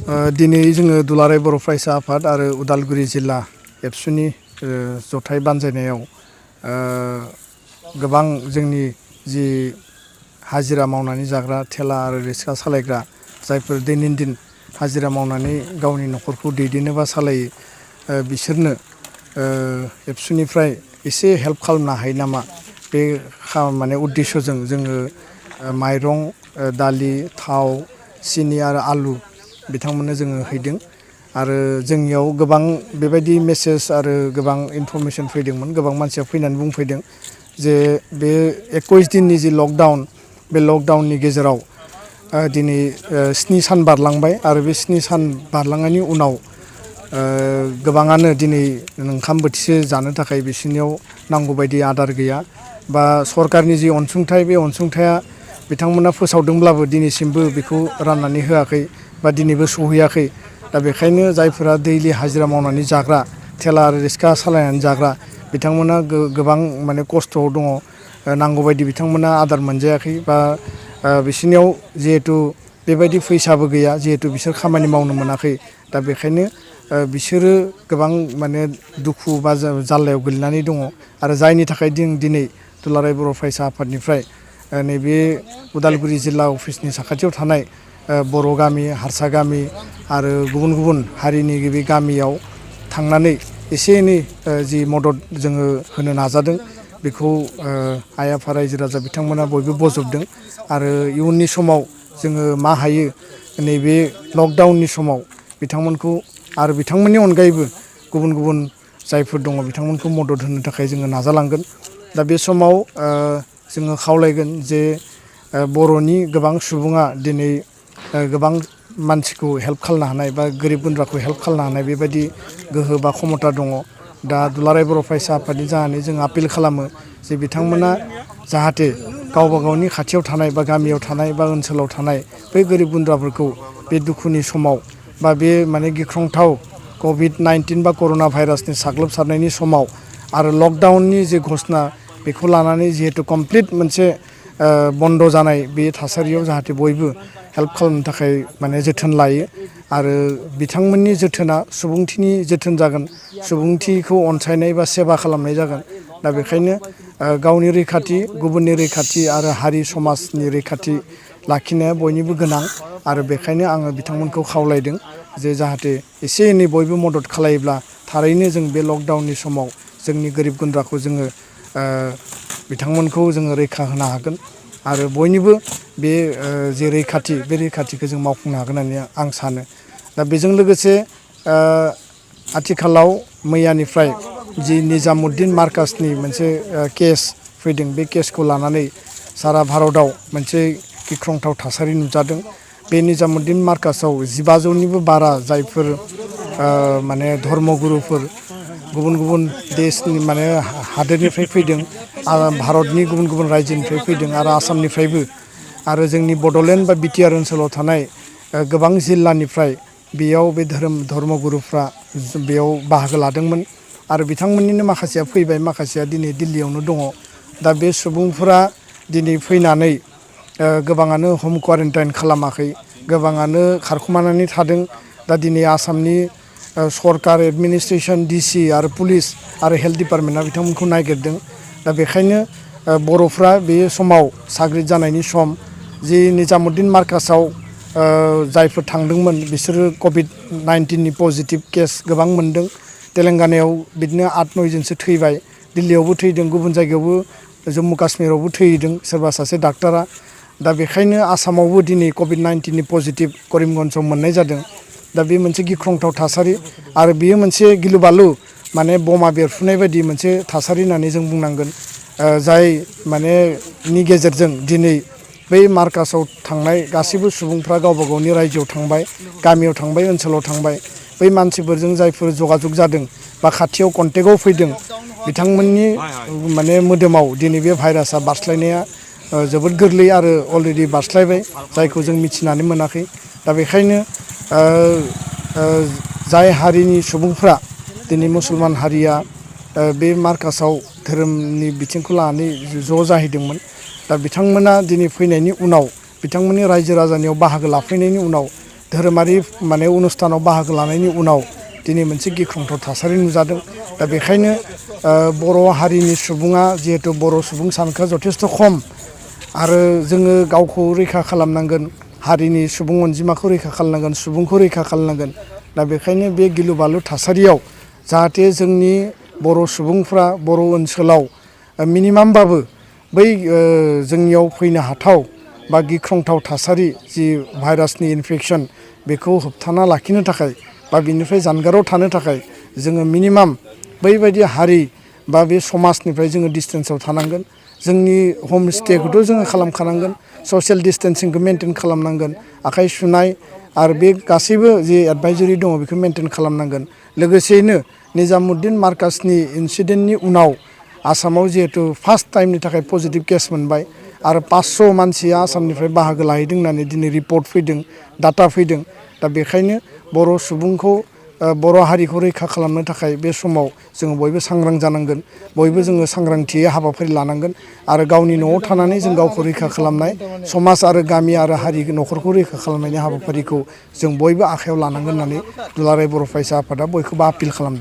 दिनै जोङो दुलाराय बर' फरायसा आफाद आरो उदालगुरि जिल्ला एबसुनि जथाय बानजायनायाव गोबां जोंनि जि हाजिरा मावनानै जाग्रा थेला आरो रिक्सा सालायग्रा जायफोर दैनन्दिन हाजिरा मावनानै गावनि न'खरखौ दैदेनो बा सालायो बिसोरनो एबसुनिफ्राय एसे हेल्प खालामनो हायो नामा बे माने उद्देশ্যजों जोङो माइरं दालि थाव सिनि आरो आलु बिथांमोननो जोङो हैदों आरो जोंनियाव गोबां बेबायदि मेसेज आरो गोबां इनफरमेसन फैदोंमोन गोबां मानसिया फैनानै बुंफैदों जे बे 21 दिननि जि लकडाउन बे लकडाउननि गेजेराव दिनै 7 सान बारलांबाय आरो बे 7 सान बारलांनायनि उनाव गोबाङानो दिनै ओंखाम बोथिसे जानो थाखाय बिसोरनियाव नांगौ बायदि आदार गैया बा सरकारनि जि अनसुंथाइ बे अनसुंथाया बिथांमोना फोसावदोंब्लाबो दिनैसिमबो बेखौ राननानै होआखै बा दिनैबो सहैयाखै दा बेखायनो जायफोरा दैलि हाजिरा मावनानै जाग्रा थेला आरो रिक्सा सालायनानै जाग्रा बिथांमोना गोबां माने खस्थ'आव दङ नांगौ बायदि बिथांमोना आदार मोनजायाखै बा बिसोरनियाव जिहेथु बेबायदि फैसाबो गैया जिहेथु बिसोर खामानि मावनो मोनाखै दा बेखायनो बिसोरो गोबां माने दुखु बा जाल्लायाव गोलैनानै दङ आरो जायनि थाखाय दिनै दुलाराय बर' फरायसा आफादनिफ्राय नैबे उदालगुरि जिल्ला अफिसनि साखाथियाव थानाय बर' गामि हारसा गामि आरो गुबुन गुबुन हारिनि बे गामियाव थांनानै एसे एनै जि मदद जोङो होनो नाजादों बेखौ आइ आफा रायजो राजा बिथांमोना बयबो बजबदों आरो इयुननि समाव जोङो मा हायो नैबे लकडाउननि समाव बिथांमोनखौ आरो बिथांमोननि अनगायैबो गुबुन गुबुन जायफोर दङ बिथांमोनखौ मदद होनो थाखाय जोङो नाजालांगोन दा बे समाव जोङो खावलायगोन जे बर'नि गोबां सुबुङा दिनै गोबां मानसिखौ हेल्प खालामनो हानाय बा गोरिब गुन्द्राखौ हेल्प खालामनो हानाय बेबायदि गोहो बा खमथा दङ दा दुलाराय बर' फरायसा आफादनि जानानै जों आपिल खालामो जे बिथांमोना जाहाथे गावबा गावनि खाथियाव थानाय बा गामियाव थानाय बा ओनसोलाव थानाय बै गोरिब गुन्द्राफोरखौ बे दुखुनि समाव बा बे माने गिख्रंथाव COVID-19 बा कर'ना भाइरासनि साग्लोबसारनायनि समाव आरो लकडाउननि जे घोषणा बेखौ लानानै जिहेतु कमप्लिट मोनसे बन्द' जानाय बे थासारियाव जाहाथे बयबो हेल्प खालामनो थाखाय माने जोथोन लायो आरो बिथांमोननि जोथोना सुबुंथिनि जोथोन जागोन सुबुंथिखौ अनसायनाय बा सेबा खालामनाय जागोन दा बेखायनो गावनि रैखाथि गुबुननि रैखाथि आरो हारि समाजनि रैखाथि लाखिनाया बयनिबो गोनां आरो बेखायनो आङो बिथांमोनखौ खावलायदों जे जाहाथे एसे एनै बयबो मदद खालायोब्ला थारैनो जों बे लकडाउननि समाव जोंनि गोरिब गुन्द्राखौ जोङो बिथांमोनखौ जोङो रैखा होनो हागोन आरो बयनिबो बे जे रैखाथि बे रैखाथिखौ जों मावफुंनो हागोन होननानै आं सानो दा बेजों लोगोसे आथिखालाव मैयानिफ्राय जि निजामुद्दिन मार्कासनि मोनसे केस फैदों बे केसखौ लानानै सारा भारतआव मोनसे गिख्रंथाव थासारि नुजादों बे निजामुद्दिन मार्कासाव 1500निबो बारा जायफोर माने धर्मगुरुफोर गुबुन गुबुन देशनि माने हादोरनिफ्राय फैदों भारतनि गुबुन गुबुन रायजोनिफ्राय फैदों आरो आसामनिफ्रायबो आरो जोंनि बड'लेण्ड बा बिटिआर ओनसोलाव थानाय गोबां जिल्लानिफ्राय बेयाव बे धर्मगुरुफ्रा बेयाव बाहागो लादोंमोन आरो बिथांमोननिनो माखासेया फैबाय माखासेया दिनै दिल्लीयावनो दङ दा बे सुबुंफोरा दिनै फैनानै गोबाङानो हम क्वारेन्टाइन खालामाखै गोबाङानो खारखुमानानै थादों दा दिनै आसामनि सरकार एडमिनिस्ट्रेसन डिसि आरो पुलिस आरो हेल्थ डिपार्टमेन्टआ बिथांमोनखौ नागिरदों दा बेखायनो बर'फ्रा बे समाव साग्रिद जानायनि सम जि निजामुद्दिन मार्कासाव जायफोर थांदोंमोन बिसोरो COVID-19नि पजिटिभ केस गोबां मोनदों तेलेंगानायाव बिदिनो 8-9 जनसो थैबाय दिल्लीयावबो थैदों गुबुन जायगायावबो जम्मु काश्मीरावबो थैदों सोरबा सासे डाक्टारा दा बेखायनो आसामावबो दिनै COVID-19नि पजिटिभ करिमगन्जआव मोननाय जादों दा बे मोनसे गिख्रंथाव थासारि आरो बेयो मोनसे गिलु बालु माने बमा बेरफुनाय बायदि मोनसे थासारि होननानै जों बुंनांगोन जाय माने नि गेजेरजों दिनै बै मार्कासाव थांनाय गासैबो सुबुंफ्रा गावबा गावनि रायजोआव थांबाय गामियाव थांबाय ओनसोलाव थांबाय बै मानसिफोरजों जायफोर जगाजग जादों बा खाथियाव कन्टेक्टआव फैदों बिथांमोननि माने मोदोमाव दिनै बे भाइरासआ बारस्लायनाया जोबोद गोरलै आरो अलरेडि बारस्लायबाय जायखौ जों मिथिनानै मोनाखै दा बेखायनो जाय हारिनि सुबुंफ्रा दिनै मुसलमान हारिया बे मार्कासाव धोरोमनि बिथिंखौ लानानै ज' जाहैदोंमोन दा बिथांमोना दिनै फैनायनि उनाव बिथांमोननि रायजो राजानियाव बाहागो लाफैनायनि उनाव धोरोमारि माने अनुष्ठानाव बाहागो लानायनि उनाव दिनै मोनसे गिख्रंथाव थासारि नुजादों। दा बेखायनो बर' हारिनि सुबुङा जिहेतु बर' सुबुं सानखोआ जथेस्थ' खम आरो जोङो गावखौ रैखा खालामनांगोन, हारिनि सुबुं अनजिमाखौ रैखा खालामनांगोन, सुबुंखौ रैखा खालामनांगोन। दा बेखायनो बे गिलु बालु थासारियाव जाहाथे जोंनि बर' सुबुंफ्रा बर' ओनसोलाव मिनिमामबाबो बै जोंनियाव फैनो हाथाव बा गिख्रंथाव थासारि जि भाइरासनि इनफेकसन बेखौ होबथाना लाखिनो थाखाय बा बिनिफ्राय जानगाराव थानो थाखाय जोङो मिनिमाम बैबायदि हारि बा बे समाजनिफ्राय जोङो डिसटेन्सआव थानांगोन। जोंनि हम स्टेखौथ' जोङो खालामखानांगोन, ससियेल डिसटेन्सिंखौ मेनटेन खालामनांगोन, आखाइ सुनाय आरो बे गासैबो जि एडभाइजरि दङ बेखौ मेनटेन खालामनांगोन। लोगोसेयैनो निजामुद्दिन मार्कासनि इनसिडेन्टनि उनाव आसामाव जिहेतु फार्स्ट टाइमनि थाखाय पजिटिभ केस मोनबाय आरो 500 मानसिया आसामनिफ्राय बाहागो लाहैदों होननानै दिनै रिपर्ट फैदों, डाटा फैदों। दा बेखायनो बर' सुबुंखौ बर' हारिखौ रैखा खालामनो थाखाय बे समाव जोङो बयबो सांग्रां जानांगोन, बयबो जोङो सांग्रांथियै हाबाफारि लानांगोन आरो गावनि न'आव थानानै जों गावखौ रैखा खालामनाय, समाज आरो गामि आरो हारि न'खरखौ रैखा खालामनायनि हाबाफारिखौ जों बयबो आखायाव लानांगोन होननानै दुलाराय बर' फरायसा आफादा बयखौबो आपिल खालामदों।